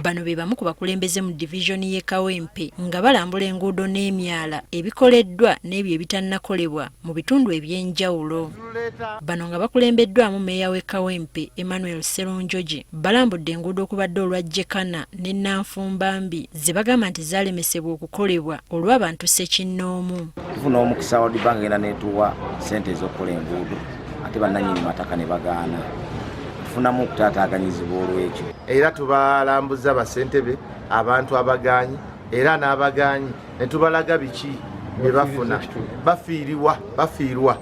Bano be bamu ku bakulembeze mu divizoni y'e Kawempe nga balambula enguudo n'emyala ebikoleddwa n'ebyo ebitannakolebwa mu bitundu eby'enjawulo. Bano nga bakulembeddwamu meeya w'e Kawempe Emmanuel Sserunjogi balambudde enguudo okubadde olwa Jekana ne Nanfumbambi ze bagamba nti zaalemesebwa okukolebwa olw'abantu ssekinnoomu. Tufuna omukisa World Bank egenda n'etuwa ssente ez'okukola enguudo ate bannannyini mataka ne bagaana. Tufunamu okutaataaganyizibwa olw'ekyo. Era tubalambuza bassentebe abantu abagaanyi era n'abagaanyi ne tubalaga biki bye bafuna bafiiriwa bafiirwa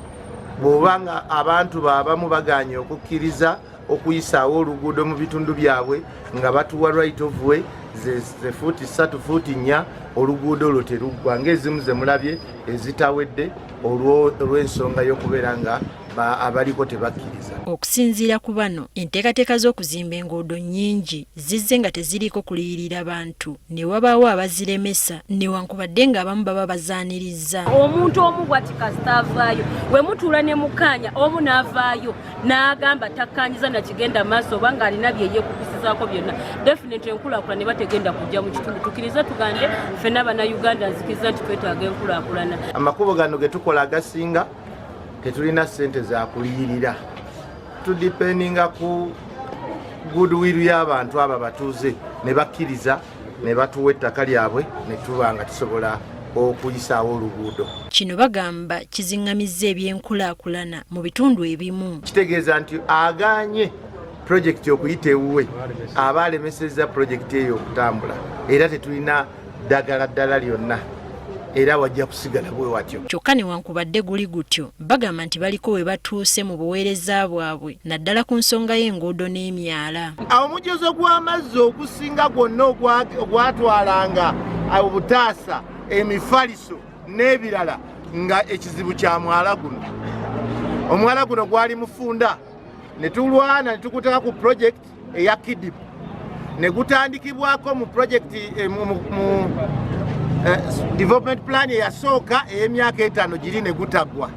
bw'oba nga abantu baabamu bagaanye okukkiriza okuyisaawo oluguudo mu bitundu byabwe nga batuwa right of way ze fuuti 3 fuuti 4 oluguudo olwo teruggwa ng'ezimu ze mulabye ezitawedde olw'ensonga y'okubeera nga abaliko tebakkiriza. Okusinziira ku bano, enteekateeka z'okuzimba enguudo nnyingi zizze nga teziriiko kuliyirira bantu ne wabaawo abaziremesa newankubadde ng'abamu baba bazaanirizza. Omuntu omu bwati kasita avaayo we mutuula ne mukkaanya omu n'avaayo n'agamba takkaanyiza nakigenda maaso oba ng'alina bye yeekukusizaako byonna definitely enkulaakulana eba tegenda kujja mu kitundu. Tukirize tugande ffenna Bannayuganda nzikiriza nti twetaaga enkulaakulana. Amakubo gano ge tukola agasinga tetulina ssente za kuliyirira, tudipendinga ku goodwill y'abantu abo abatuuze ne bakkiriza ne batuwa ettaka lyabwe ne tuba nga tusobola okuyisaawo oluguudo. Kino bagamba kiziŋŋamizza ebyenkulaakulana mu bitundu ebimu. Kitegeeza nti agaanye pulojekiti okuyita ewuwe aba alemesezza pulojekiti eyo okutambula era tetulina ddagala ddala lyonna era wajja kusigala bwe watyo. Kyokka newankubadde guli gutyo bagamba nti baliko we batuuse mu buweereza bwabwe naddala ku nsonga y'enguudo n'emyala. Omujozo gw'amazzi ogusinga gwonna ogwatwalanga obutaasa, emifaliso n'ebirala nga ekizibu kya mwala guno. Omwala guno gwali mufunda ne tulwana ne tuguteeka ku pulojekiti eya KIDIP ne gutandikibwako mu pulojekiti mu development plan eyasooka ey'emyaka 5 giri ne gutaggwa,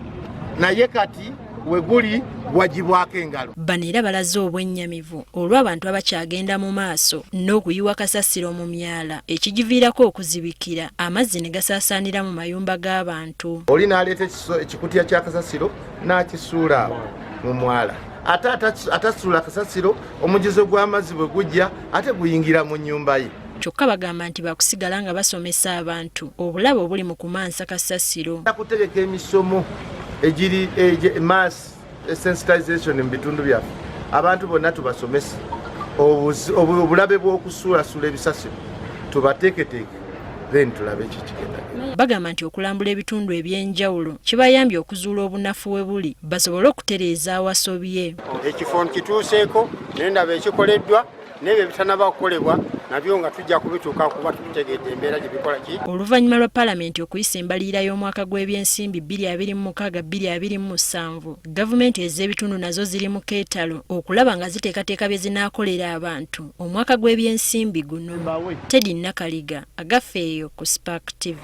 naye kati we guli gwagibwako engalo. Bano era balaze obwennyamivu olw'abantu abakyagenda mu maaso n'okuyiwa kasasiro mu myala ekigiviirako okuzibikira amazzi ne gasaasaanira mu mayumba g'abantu. Oli n'aleeta ekikutiya kya kasasiro n'akisuula awo mu mwala, ate atasuula kasasiro omujuzo gw'amazzi bwe gujja ate guyingira mu nnyumba ye. Kyokka bagamba nti bakusigala nga basomesa abantu obulabe obuli mu kumansa kasasiro. Kutegeka emisomo egiri mass sensitization mu bitundu byaffe, abantu bonna tubasomese obulabe bw'okusuulasuula ebisasiro, tubateeketeeke then tulabe kikigenda. Bagamba nti okulambula ebitundu eby'enjawulo kibayambye okuzuula obunafu we buli basobole okutereeza awasobye. Ekifo nkituuseeko naye ndaba ekikoleddwa n'ebyo ebitanaba kukolebwa nabyo nga tujja kubituuka kuba tubitegedde embeera gye bikola ki. Oluvannyuma lwa Palamenti okuyisa embalirira y'omwaka gw'ebyensimbi 2026-2027, gavumenti ez'ebitundu nazo ziri mu keetalo okulaba nga ziteekateeka bye zinaakolera abantu omwaka gw'ebyensimbi guno. Teddy Nakaliga, Agafeeyo ku Spark TV.